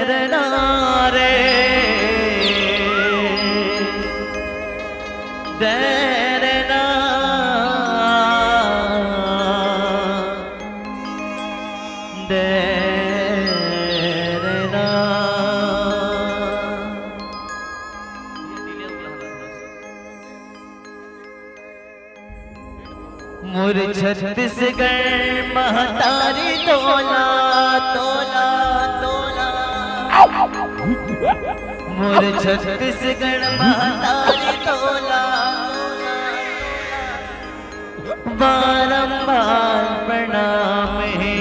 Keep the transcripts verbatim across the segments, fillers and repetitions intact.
रे ना रे, रे रे ना, रे रे ना। मोर छत्तीसगढ़ महतारी तोला, तोला, तोला। मोर छत्तीसगढ़ महतारी तोला, बारंबार प्रणाम हे।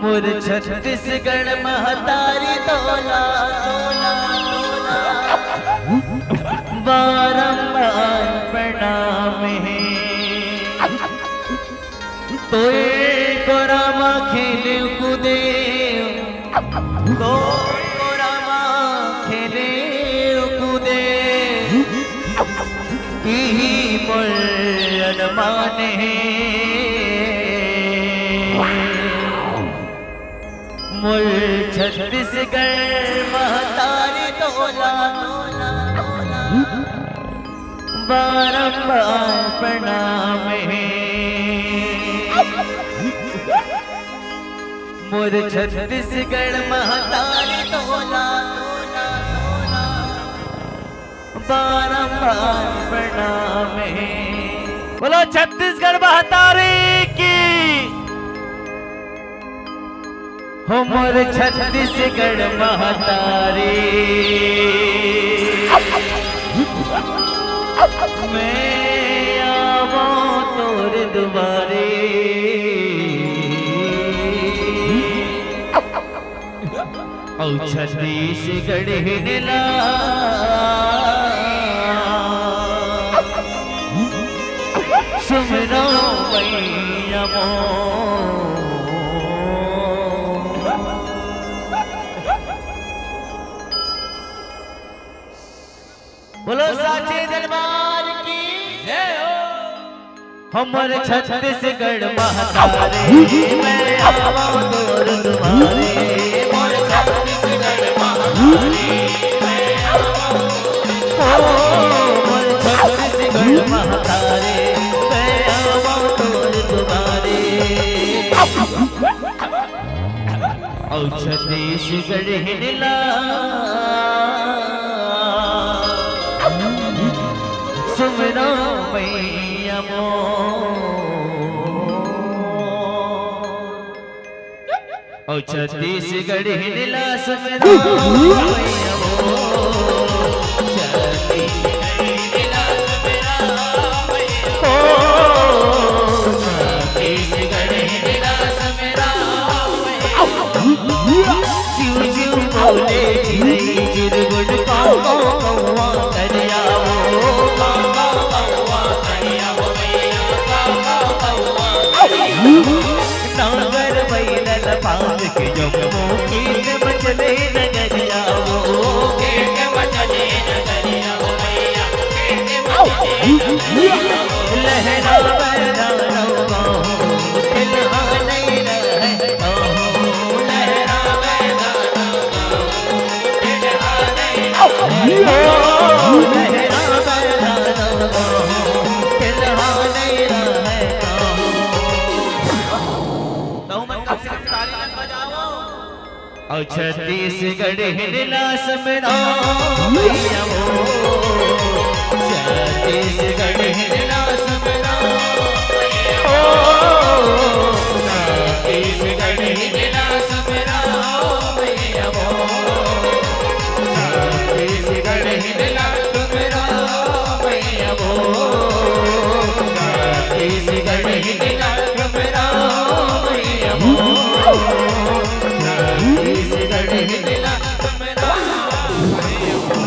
मोर छत्तीसगढ़ महतारी तोला, तोला, तोला, बारंबार प्रणाम हे। तोय कोरा म खेले कूदे, तोय कोरा म खेले कूदे, इही मोर अरमान हे। मोर छत्तीसगढ़ महतारी तोला, तोला, तोला, बारंबार प्रणाम हे। मोर छत्तीसगढ़ महतारी तोला, तोला, तोला, बारंबार प्रणाम हे। बोलो छत्तीसगढ़ महतारी की। हो मोर छत्तीसगढ़ महतारी, मैं आवो तोर दुआरे। अउ छत्तीसगढ़ हिनला सुमिरो मैया मोर। बोलो साचे दरबार की जय हो। हमर छत्तीसगढ़ महतारी, मैं आवा तोर दुआरे। मोर छत्तीसगढ़ महतारी, मैं आवा तोर दुआरे। ओ, मोर छत्तीसगढ़ महतारी, मैं आवा तोर दुआरे। अउ छत्तीसगढ़ हिनला सुमिरो मैया मोर। अउ छत्तीसगढ़ हिनला सुमिरो मैया मोर। छत्तीसगढ़ हिनला सुमिरो मैया मोर। छत्तीसगढ़ हिनला सुमिरो मैया मोर। चिव चिव बोले चिरई चिरगुट काव काव कौवा करिया वो, काव काव कौवा करिया वो भैया, काव काव कौवा करिया वो। नांगर बैल ल बांध के जम्मो खेत म चले नगरिया वो, खेत म चले नगरिया वो भैया, खेत म चले नगरिया वो। लहरावे ना नौवा हो, तिलहा नहीं रहे। अउ छत्तीसगढ़ हिनला सुमिरो मैया वो, छत्तीसगढ़ हिनला सुमिरो मैया वो, छत्तीसगढ़ हिनला सुमिरो मैया वो। छत्तीसगढ़ हिनला सुमिरो मैया वो। छत्तीसगढ़ हिनला सुमिरो मैया वो। छत्तीसगढ़ हिनला सुमिरो मैया वो।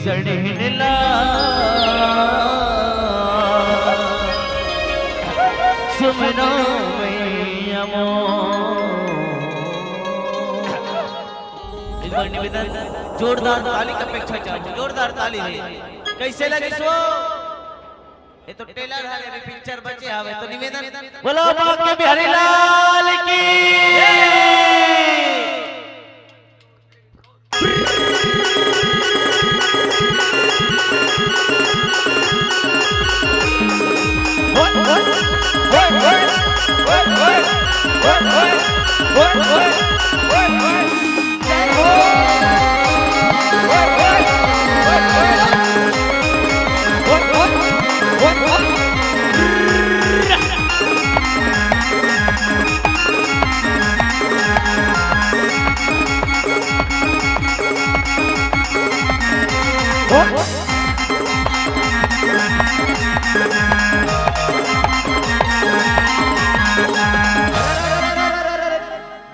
चढ़ेन ला सुमनो मैया मोर। एक बार निवेदन, जोरदार ताली की अपेक्षा चाहूँ, जोरदार ताली है। कैसे लगे सो? ये तो ट्रेलर है, अभी पिक्चर बचे हवे, तो निवेदन, बोलो बांके बिहारी लाल की।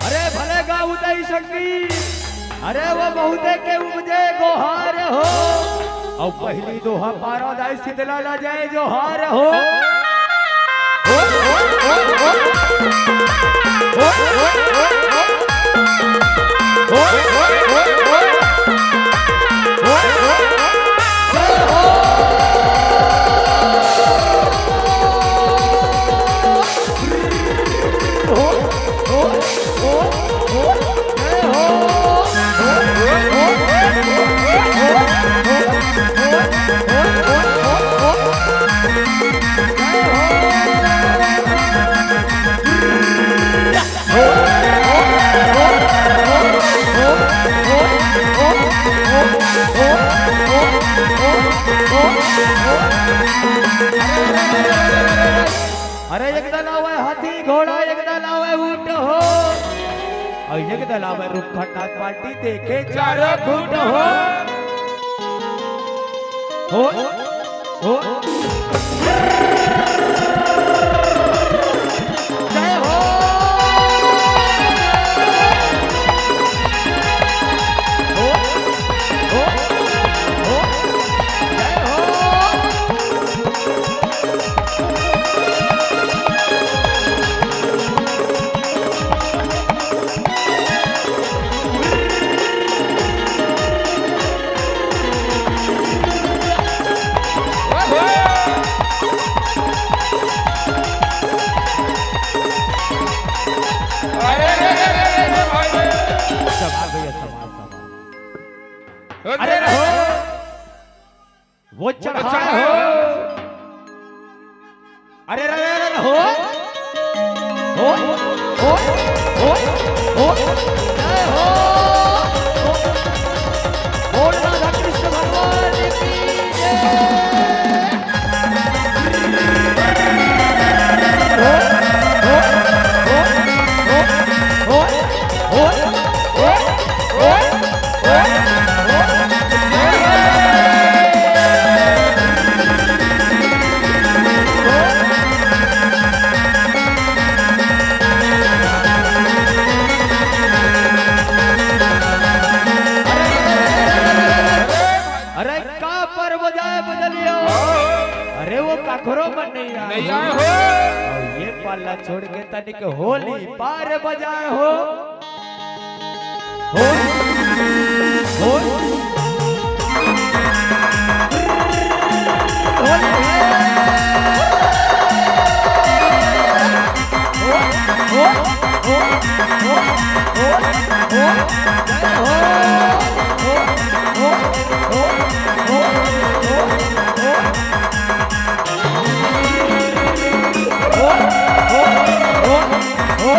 अरे भले गा उदय संगी, अरे वो बहुते के उपजे गोहार हो। अउ पहली दोहा पारो दाई शीतला ला जाए जोहार हो। अरे एक दल आवे हाथी घोड़ा, एक दल आवे ऊंट हो, अउ एक दल आवे रुख खटाक पार्टी देखे चारों खूंट हो। हो, हो। जय हो। हो, हो, हो। जय हो। अरे, अरे, अरे, अरे, अरे, भाई, भाई। समाज, भैया, समाज, समाज। अरे, अरे, रहो। वो चढ़ा हो। अरे, अरे, अरे, अरे, हो। हो, हो, हो, हो। जय हो। बोल राधा कृष्ण भगवान की जय। हो, हो, हो। अरे का पर बजाए बजलिया? अरे वो काकरो मन नहीं आए। नहीं आए हो। अउ ये पाला छोड़ के तनिक होली पार बजाए हो। हो, हो। होली है। हो, हो, हो, हो, हो, हो। जय हो। हो, हो, हो, हो,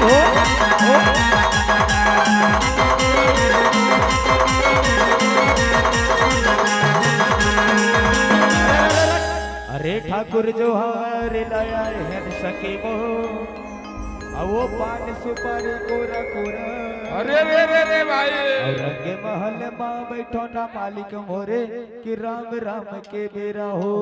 हो, हो। अरे ठाकुर जोहार लाया है सखी मोर। अउ वो पान सुपारी कोरा कोरा। अरे रे रे रे भाई। अउ रंगे महल मा बैठो ना मालिक मोरे, कि राम राम के बेरा हो।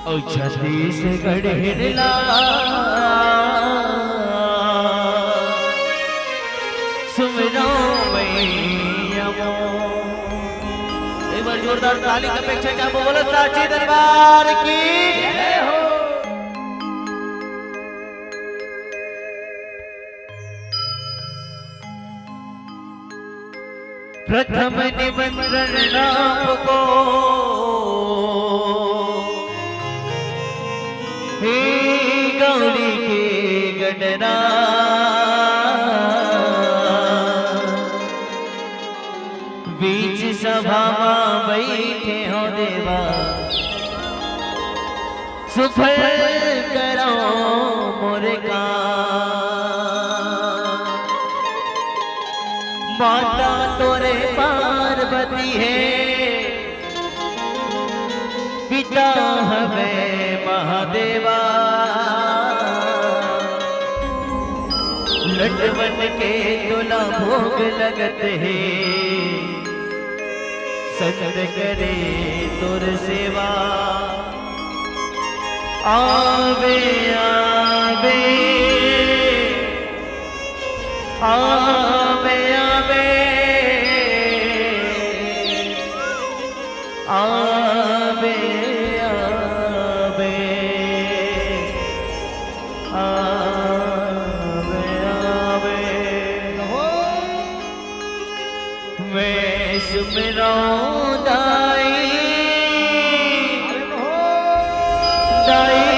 अउ छत्तीसगढ़ हेरला सुमिरो मैया मोर। एक बार जोरदार ताली की अपेक्षा क्या बोलो, साची दरबार की जय हो। प्रथम निमंत्रण आपको, हे गौरी के गणराज। बीच सभा मा बैठे हो देवा, सुफल करो मोर काम। माता तोरे पार्वती हे, पिता हवे महादेवा। लटवन के तोला भोग लगत हे, संत करे तोर सेवा। आवे, आवे, आवे, आवे, आवे, आवे, आवे, आवे। मैं सुमिरो दाई, दाई,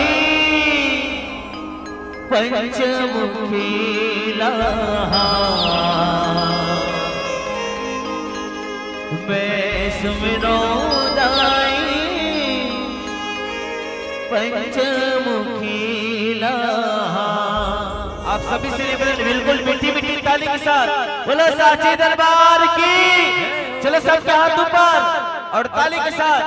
पंचमुखी लाहा। मैं सुमिरो दाई पंचमुखी लाहा। आप सभी से निवेदन, बिल्कुल मीठी मीठी ताली के साथ बोलो साची दरबार की। चलो, सबके हाथ ऊपर और ताली के साथ।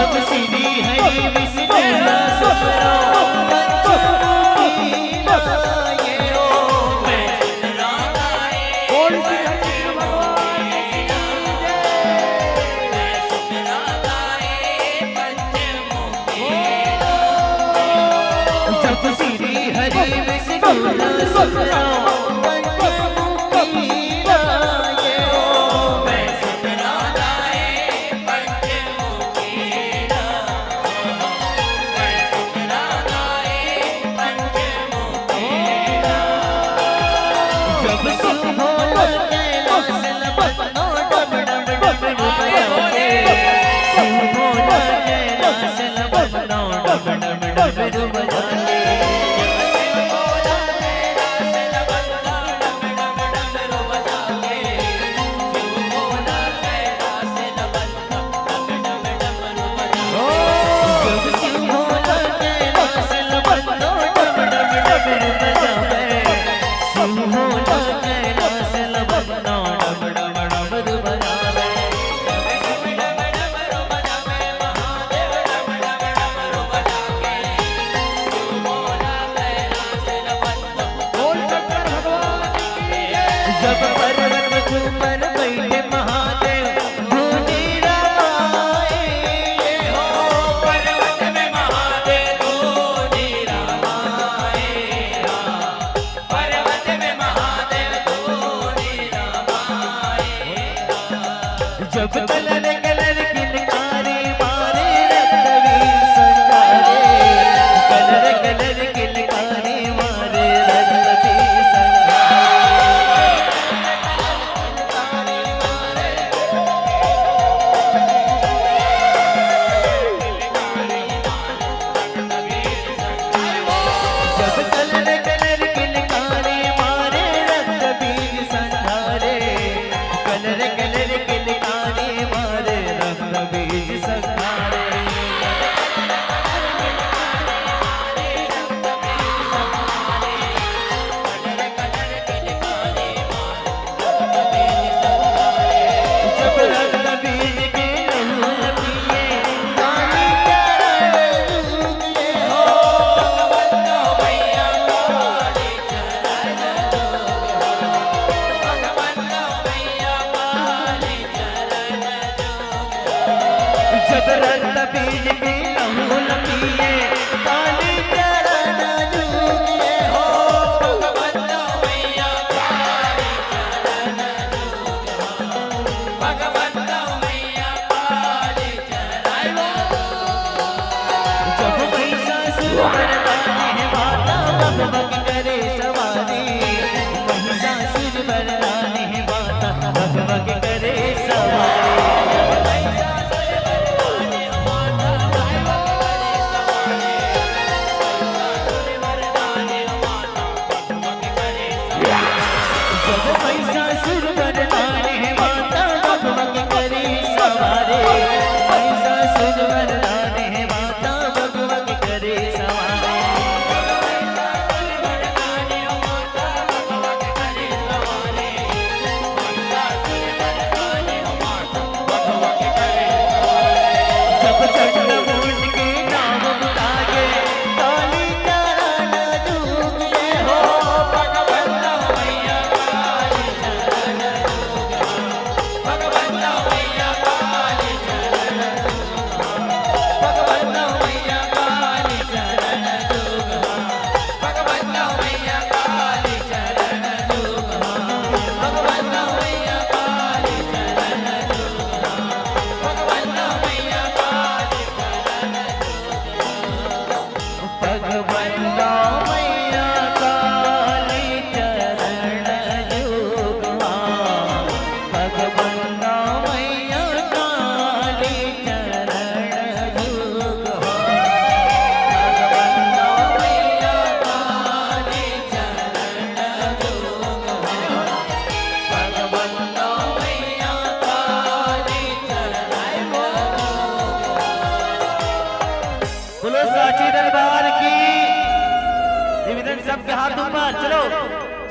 श्री हरि विष्णु सुतराम पंचमुखी लायो। मैं सुतराम गाए पंचमुखी लायो। मैं सुतराम गाए पंचमुखी लायो। जब श्री हरि विष्णु सुतराम पंचमुखी लायो। मैं सुतराम गाए जब पर्वत ऊपर बैठे महादेव धुनी रमाए, ये हो पर्वत में महादेव धुनी रमाए, हाँ, पर्वत में महादेव धुनी रमाए, हाँ। जब कलर कलर किलकारी मारे रक्त बीज संघारे, कलर कलर किलकारी मारे रक्त बीज संघारे। जब कलर कलर किलकारी मारे रक्त बीज संघारे, कलर कलर किलकारी मारे रक्त बीज संघारे। जब रक्त बीज के लहू पिए, काली चरण धूप ये हो। जब रक्त बीज के लहू पिए, काली चरण धूप ये हो। भगवंत मैया काली चरण धूप हो। भगवंत मैया काली चरण धूप हो। जब महिषासुर मर्दन है माता बक बक करे सवारी, महिषासुर मर्दन है माता बक बक करे सवारी। जब महिषासुर मर्दन है माता बक बक करे सवारी, महिषासुर मर्दन है माता बक बक करे सवारी। जब चंड मुंड के नाम बुलाए, काली चरण धूप ये हो। भगवंत मैया काली चरण धूप हो। भगवंत मैया काली चरण धूप हो। भगवंत मैया काली चरण धूप हो। भगवंत मैया काली चरण धूप हो। भगवंत मैया काली चरण धूप हो। भगवंत मैया काली चरण धूप हो। भगवंत मैया काली चरण धूप हो। भगवंत मैया काली चरण धूप हो। भगवंत मैया काली चरण धूप हो। भगवंत मैया काली चरण धूप हो। बोलो साची दरबार की। निवेदन सबके हाथ ऊपर, चलो,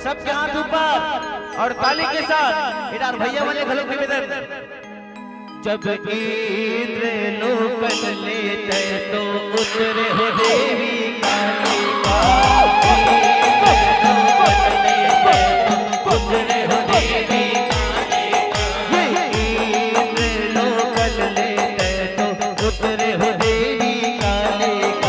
सबके हाथ ऊपर और ताली के साथ इधर भैया वाले घलो निवेदन। तब इंद्र लोकन ले तैं तो उतरे हो देवी कालिका। इंद्र लोकन ले तैं तो उतरे हो देवी कालिका। इंद्र लोकन ले तैं तो उतरे हो देवी कालिका।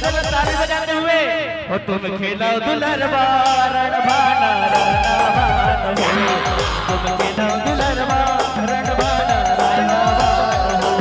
चलो ताली बजाते हुए। ओ तुम खेलो दुलरवा रण भाना रण भान हो, तुम खेलो दुलरवा रण भाना रण भान हो।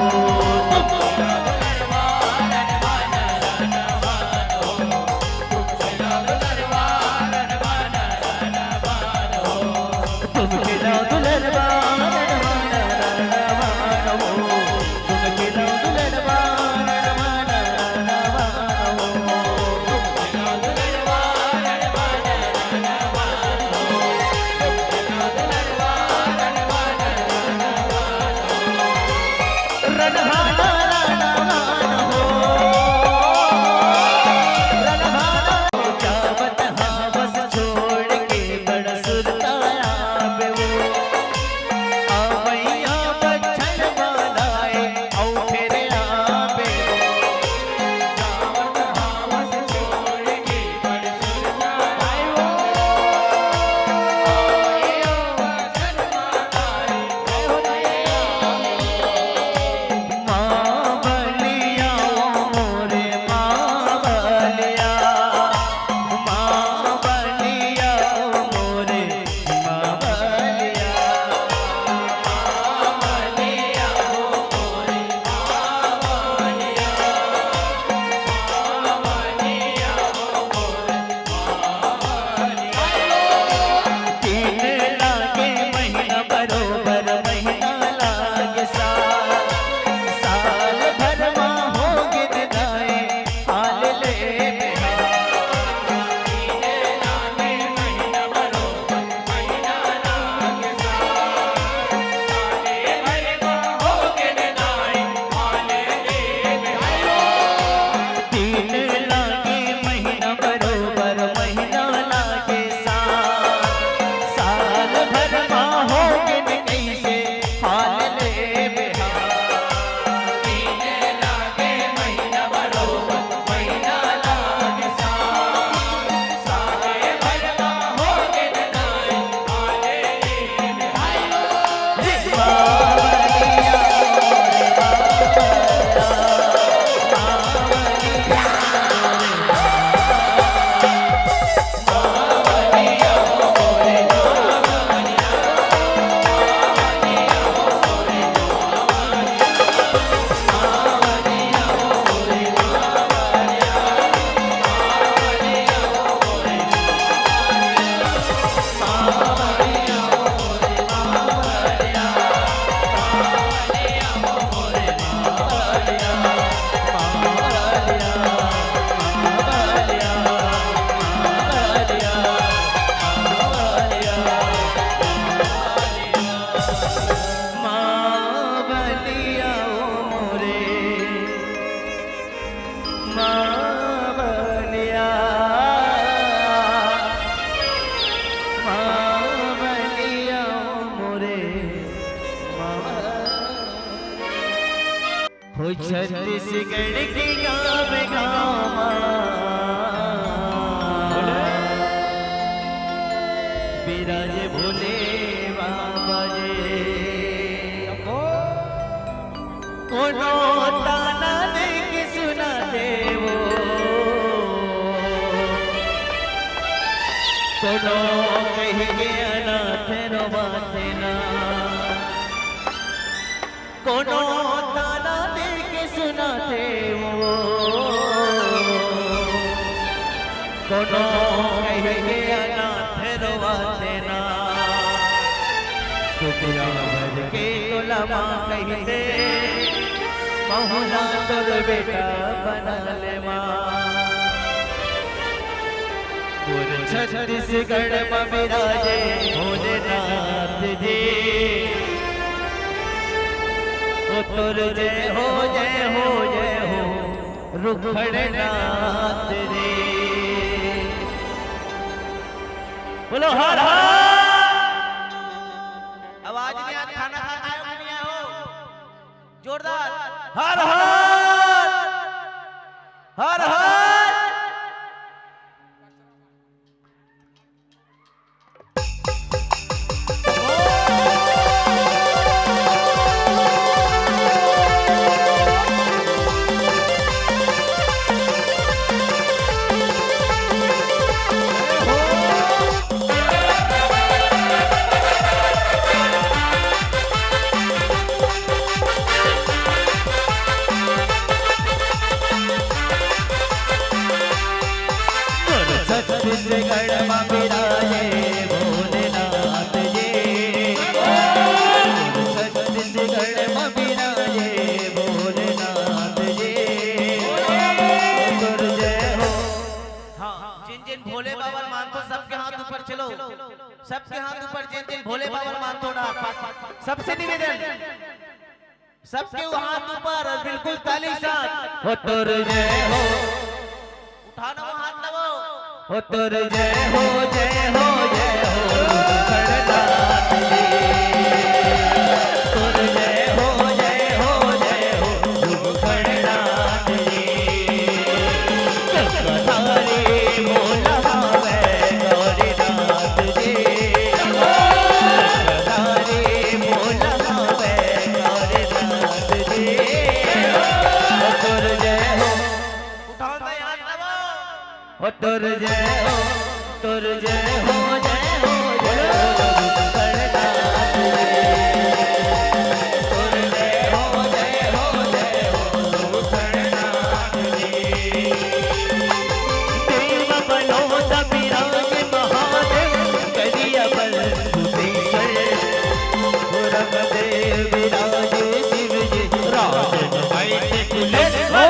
हो छत्तीसगढ़ के गाँव गाँव मा बिराजे भोले बाबा जी। कोनो ताना दे के सुना देवो, कोनो कहि के अनाथ रोवाथे ना। कोनो ताना दे के सुनाथे वो, कोनो कहि के अनाथ रोवाथे ना। दुनिया भर के तोला माँ कहिथे, महूँ ला तोर बेटा बना ले माँ। पूरे छत्तीसगढ़ म बिराजे भोलेनाथ जी। ओ तोर जय हो, जय हो, जय हो, रुखड़नाथ जी। बोलो हर हर। आवाज नहीं आत, खाना खा के आयो कि नहीं आयो? जोरदार। हर हर। हर हर। भोले बाबा ल मानथो, सबके हाथ ऊपर, चलो, सबके हाथ ऊपर, जेन जेन भोले बाबा ल मानथो ना, सबसे निवेदन, सबके हाथ ऊपर अउ बिल्कुल ताली साथ। हो तोर जय हो। उठा ना वो हाथ ना वो। हो तोर जय हो, जय हो, जय हो, गणनाथ जी। तोर जय हो, जय हो, जय हो, गणनाथ जी। गंगाधारी बोलावे गौरीनाथ जी। गंगाधारी बोलावे गौरीनाथ जी। तोर जय हो। उठाओ तो यार, दबाओ। ओ तोर जय हो, तोर जय हो, जय हो, जय हो, गणनाथ जी। तोर जय हो, जय हो, जय हो, गणनाथ जी। देव बलोत विराज महादेव, करिया बल सुतेश्वर। हो रंगदेव विराजे शिव जी, राज भाई के कुलेश्वर।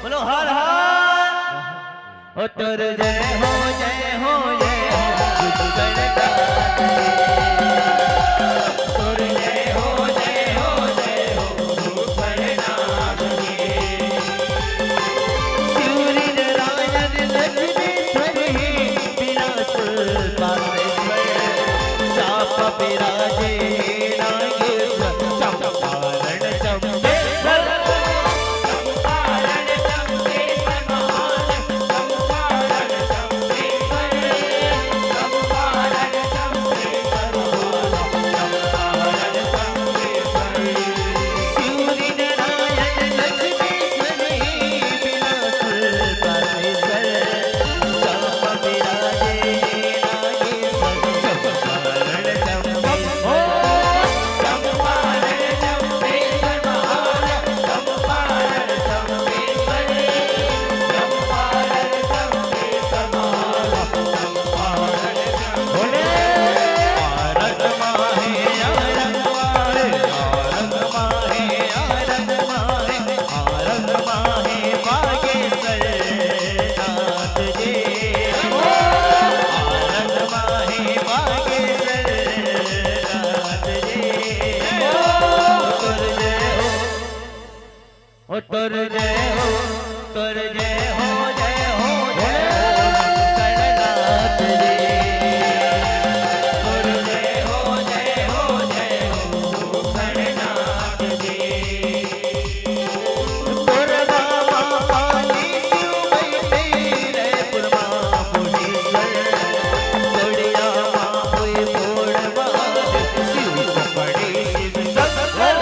बोलो हर हर। ओ तोर जय हो, जय हो, जय हो, गणनाथ जी। तोर जय हो, जय हो, जय हो, गणनाथ जी। सूर्य नारायण लक्ष्मीश्वर हे, विराट पापेश्वर, चाप विराजे नागेश्वर, चंपारण चंपेश्वर। ओ तोर जय हो, तोर जय हो, जय हो, जय हो, गणनाथ जी। तोर जय हो, जय हो, जय हो, गणनाथ जी। तोर नामा पाली शिव बैठे रैपुर मा मुनीश्वर। तोड़िया मा कोई मोड़ मा शिव पकड़े शिव शंकर।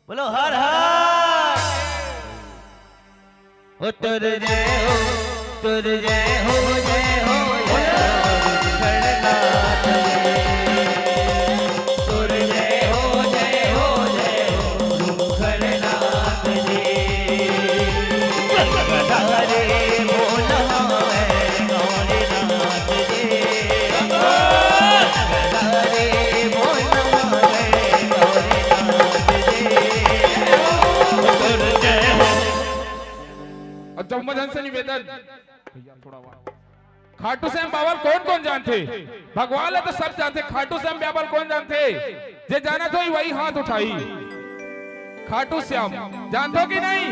बोलो हर हर। हो तोर जय हो, तोर जय हो, जय हो, जय हो, जगन्नाथ जी। तोर जय हो, जय हो, जय हो, जगन्नाथ जी। गंगाधारे बोल हमें गौरीनाथ जी। गंगाधारे बोल हमें गौरीनाथ जी। तोर जय हो। अउ जम्मो झन से निवेदन, भैया थोड़ा आवाज। खाटू श्याम बाबा ल कोन कोन जानथे? भगवान ला तो सब जानथे, खाटू श्याम बाबा ल कोन जानथे? जे जानत होही वही हाथ उठाही। खाटू श्याम जानथो कि नहीं?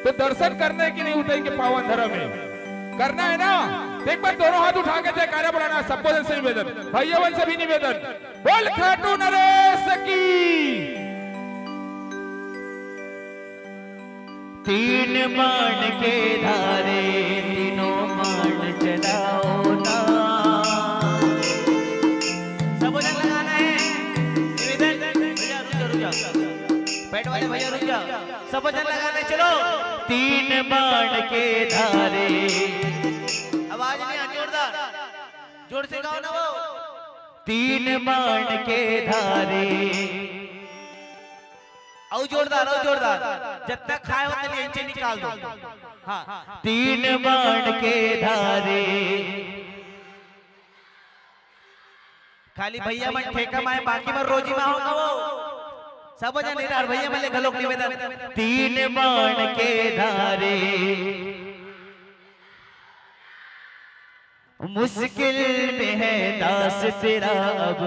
तो दर्शन करना है कि नहीं उठई के पावन धर्म में? करना है ना? तो एक बार दोनों हाथ उठा के जयकारा बुलाना, सबको जन से निवेदन, भैया बहन से भी निवेदन, बोल खाटू नरेश की। तीन बाण के धारे तीनों बाण चलाओ ना। सबो झन लगाना है। निवेदन, भैया रुक जाओ, रुक जाओ। बैठ वाले भैया रुक जाओ। सबो झन लगाना है, चलो। तीन बाण के धारे। आवाज नहीं आ, जोरदार। जोर से गाओ ना वो। तीन बाण के धारे। अउ जोरदार, अउ जोरदार। जब तक खाए हो, तब नीचे निकाल दो। हाँ, तीन बाण के धारे। खाली भैया मन ठेका माए, बाकी मन रोजी मा होगा वो। सब जन निरार भैया मन ले घलोक निवेदन। तीन बाण के धारे। मुश्किल में है दास तेरा अब,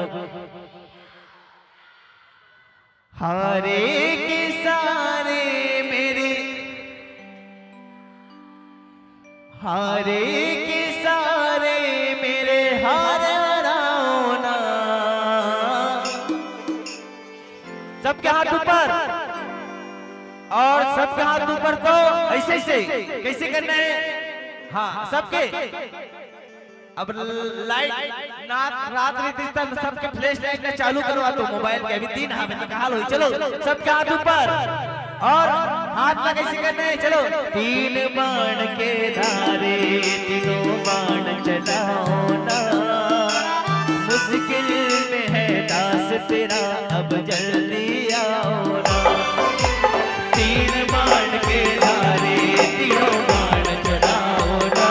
हारे के सहारे मेरे, हारे के सहारे मेरे हार ना। सबके हाथ ऊपर, और सबके हाथ ऊपर तो ऐसे, ऐसे, कैसे करना है? हाँ, सबके। अब लाइट ना रात रीति तन सबके फ्लैश लाइट ना चालू करवा दो मोबाइल के, अभी दिन हवे तो कहाल होई। चलो, सबके हाथ ऊपर और हाथ ला कैसे करना है? चलो, तीन बाण के धारे तीनों बाण चलाओ ना, मुश्किल में है दास तेरा, अब जल्दी आओ ना। तीन बाण के धारे तीनों बाण चलाओ ना,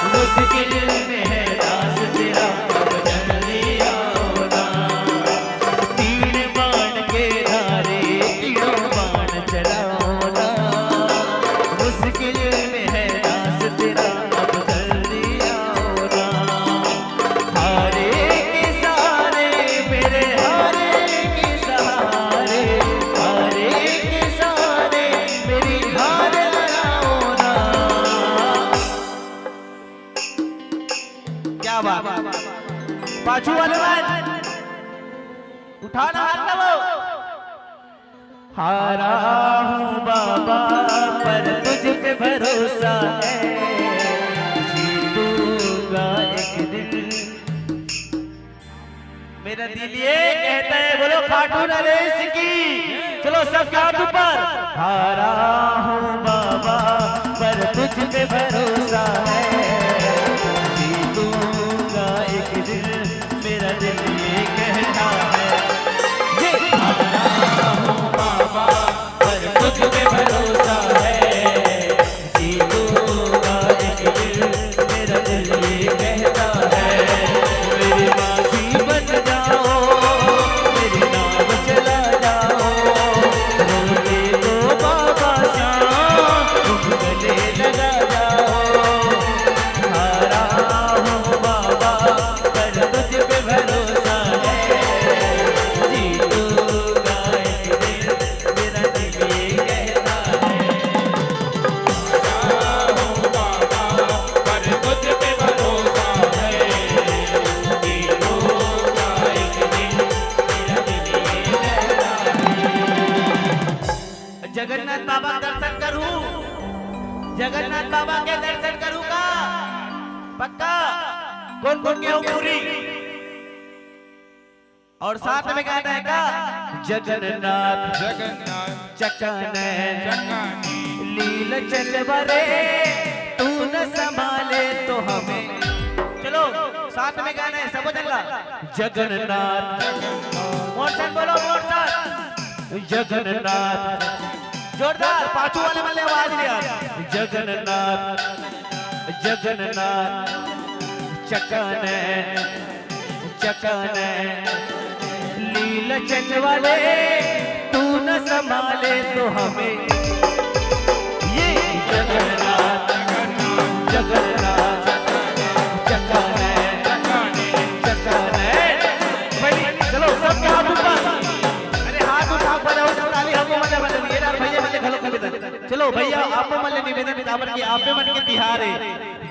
मुश्किल में है दास तेरा, अब जल्दी आओ ना। तीन बाण के धारे तीनों बाण चलाओ ना, मुश्किल में है दास तेरा, अब जल्दी आओ ना। हारे के सहारे मेरे, हारे के सहारे, हारे के सहारे मेरी हार लगाओ ना। क्या बात। पाछू वाले भाई, उठाना हाथ ना वो। हारा हूँ बाबा, पर तुझ पे भरोसा है, जीतूंगा एक दिन। मेरा दिल ये कहता है, बोलो खाटू नरेश की। चलो, सबके हाथ ऊपर। हारा हूँ बाबा, पर तुझ पे भरोसा है, जीतूंगा एक दिन। मेरा दिल ये कहता है, ये हारा हूँ बाबा, पर तुझ पे भरोसा है, जीतूंगा एक दिन। मेरा दिल ये कहता है, मेरी माँ जी बन जाओ, मेरी नाव चला जाओ, रोने दो बाबा श्याम, तुम गले लगा जाओ। हाँ, तो गेहूं पूरी। और साथ में गाना है का? जगन्नाथ जगन्नाथ चकने चकने लील चलवा रे, तू न संभाले तो हमें। चलो, साथ में गाना है, सब जगन्नाथ। मोर सन बोलो, मोर सन। जगन्नाथ। जोरदार, पाछू वाले मन ले आवाज नहीं आ रही। जगन्नाथ, जगन्नाथ, चकने, चकने, लील चलवा रे, तू न संभाले तो हमें। ये जगन्नाथ, जगन्नाथ, चकने, चकने। भाई, चलो, सबके हाथ ऊपर। अरे, हाथ उठा के बजाओ, ताली हमो मन ले बजाओ। ये यार, भैया मन ले घलो निवेदन। चलो, भैया, आपो मन ले निवेदन, काबर कि आपे मन के तिहार है।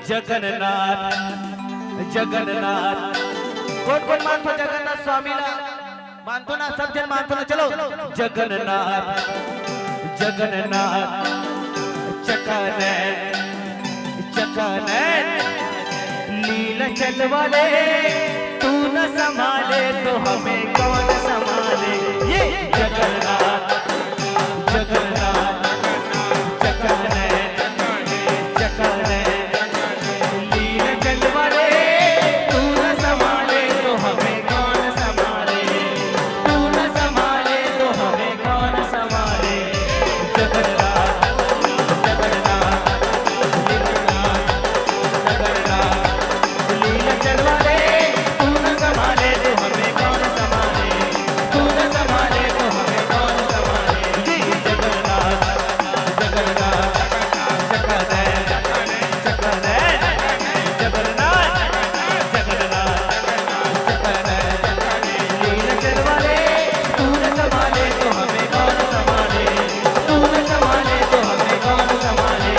जगन्नाथ, जगन्नाथ। कोन कोन मानथो जगन्नाथ स्वामी ला? मानथो ना, सब झन मानथो ना। चलो, जगन्नाथ, जगन्नाथ, चकने, चकने, लील चलवा रे, तू न संभाले तो हमें कौन संभाले? ये जगन्नाथ, जगन्नाथ, चकने, चकने, लील चलवा रे, तू न संभाले तो हमें कौन संभाले? तू न संभाले तो हमें कौन संभाले? जगन्नाथ, जगन्नाथ, जगन्नाथ, जगन्नाथ, लील चलवा रे, तू न संभाले तो हमें कौन संभाले? तू न संभाले तो हमें कौन संभाले? जी जगन्नाथ, जगन्नाथ, जगन्नाथ, जगन्नाथ, जगन्नाथ, जगन्नाथ, जगन्नाथ, लील चलवा रे, तू न संभाले तो हमें कौन संभाले? तू न संभाले तो हमें कौन संभाले?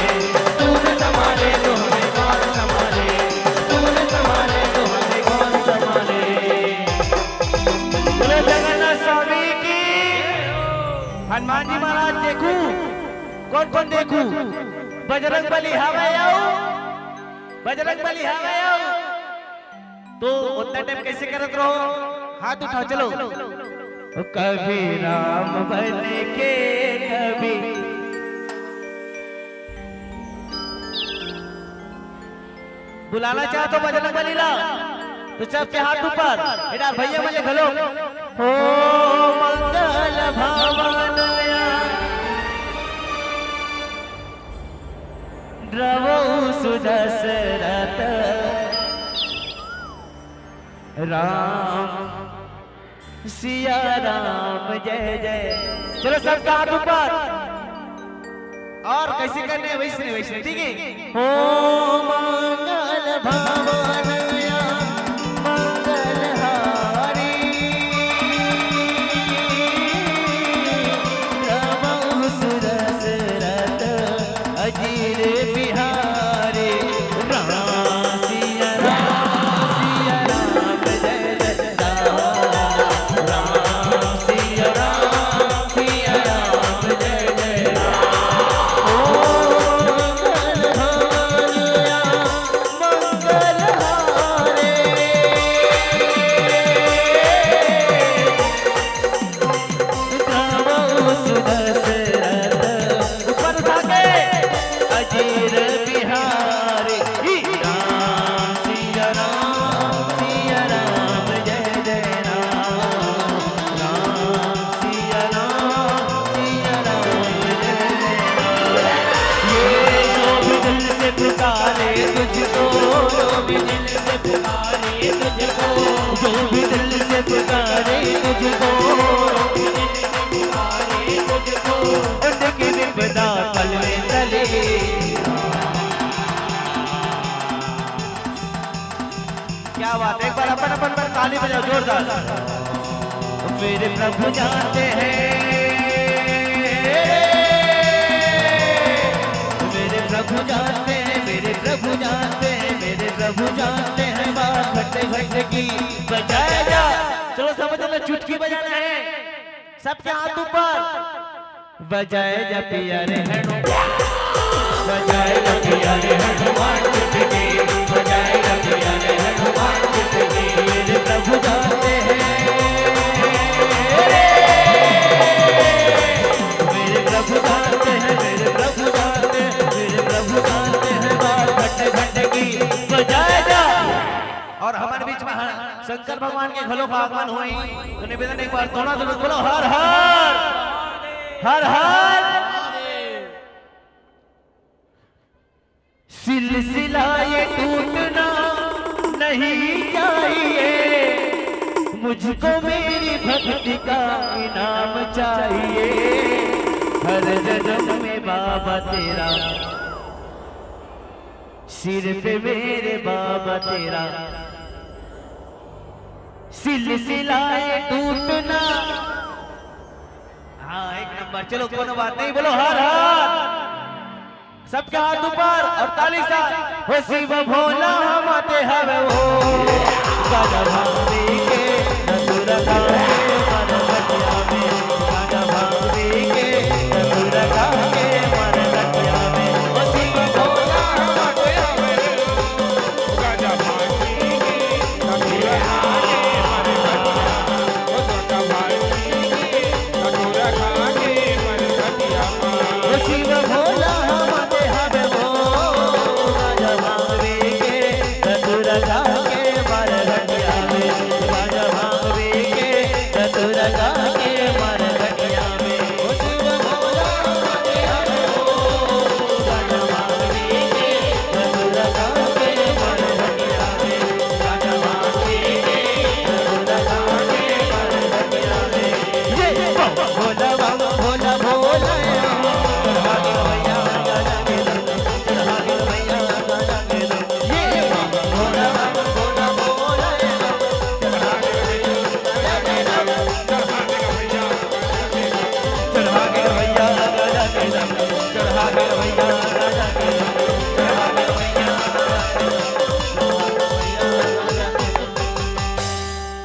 तू न संभाले तो हमें कौन संभाले? तू न संभाले तो हमें कौन संभाले? बोलो जगन्नाथ स्वामी की। हनुमान जी महाराज देखू, कोन कोन देखू? बजरंग बली हवय अउ, बजरंग बली हवय अउ। तो उतना टाइम कैसे करत रहो? हाथ उठाओ, चलो। कभी राम बन के, कभी बुलाना चाहो तो बजरंग बली ला, तो सबके हाथ ऊपर। ए डार भैया मन ले घलो। हो मंगल भवन या द्रवहु सुदशरथ राम सिया राम जय जय। चलो सबका हाथ ऊपर। और कैसे करने हैं? वैसे नहीं, वैसे नहीं, ठीक है। हो मंगल भवन या मंगलहारी प्रभु सुदशरथ अजीर बिहारी। राम सिया राम सिया राम जय जय राम। राम सिया राम सिया राम जय जय राम। ओ मंगल भवन या मंगल हारे। प्रभु सुदशरथ ऊपर उठा के। अजीर बिहारी। राम सिया राम सिया राम जय जय राम। राम सिया राम सिया राम जय जय राम। ये जो भी दिल से पुकारे तुझको, जो भी दिल से पुकारे तुझको, जो भी दिल से पुकारे तुझको, उनकी विपदा पल में टले। क्या बात है, एक बार अपन अपन पर ताली बजाओ जोरदार। मेरे प्रभु जानते हैं, मेरे प्रभु जानते हैं, मेरे प्रभु जानते हैं, मेरे प्रभु जानते हैं बात घट घट की। बजाया जा, चलो समझ लो, चुटकी बजाना है। सबके हाथ ऊपर। बजाए जा पिया रे हनुमान, बजाए जा पिया रे हनुमान चुटकी, बजाए जा पिया रे हनुमान। प्रभु जानते हैं, मेरे प्रभु जानते हैं, मेरे प्रभु जानते हैं, मेरे प्रभु जानते हैं बात घट घट की। तो जय जय। और हमर बीच में ह-, शंकर भगवान के घलो आगमन होई। तो निवेदन, एक बार दोनों तरफ बोलो, हर हर, हर हर। सिलसिला ये टूटना नहीं चाहिए, मुझको मेरी भक्ति का इनाम चाहिए। हर जन्म में बाबा तेरा सिर पे मेरे बाबा तेरा सिलसिला ये टूटना। हाँ, एक नंबर। चलो, कोनो बात नहीं, बोलो हर हर। सबके हाथ ऊपर और ताली साथ। हो शिव भोला हम आते हवे हो, गाजा भांग पी के धतूरा खा के मर गटिया में, गाजा भांग पी के धतूरा खा के मर गटिया में। हो शिव भोला हम आते हवे हो, गाजा भांग पी के धतूरा खा के मर गटिया में। ओ शिव भोला हम आते हवे वो, गाजा भांग पी के धतूरा खा के मर गटिया में, गाजा भांग पी के धतूरा खा के मर गटिया में। ओ शिव भोला हम आते हवे वो, गाजा भांग पी के धतूरा खा के मर गटिया में।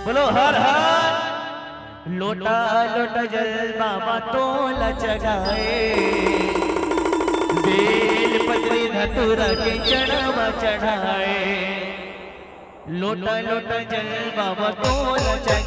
बोलो हर हर। लोटा लोटा जल बाबा तोला चढ़ाए, बेल पत्री धतूरा के चढ़ावा चढ़ाए। लोटा लोटा जल बाबा तोला चढ़ाए।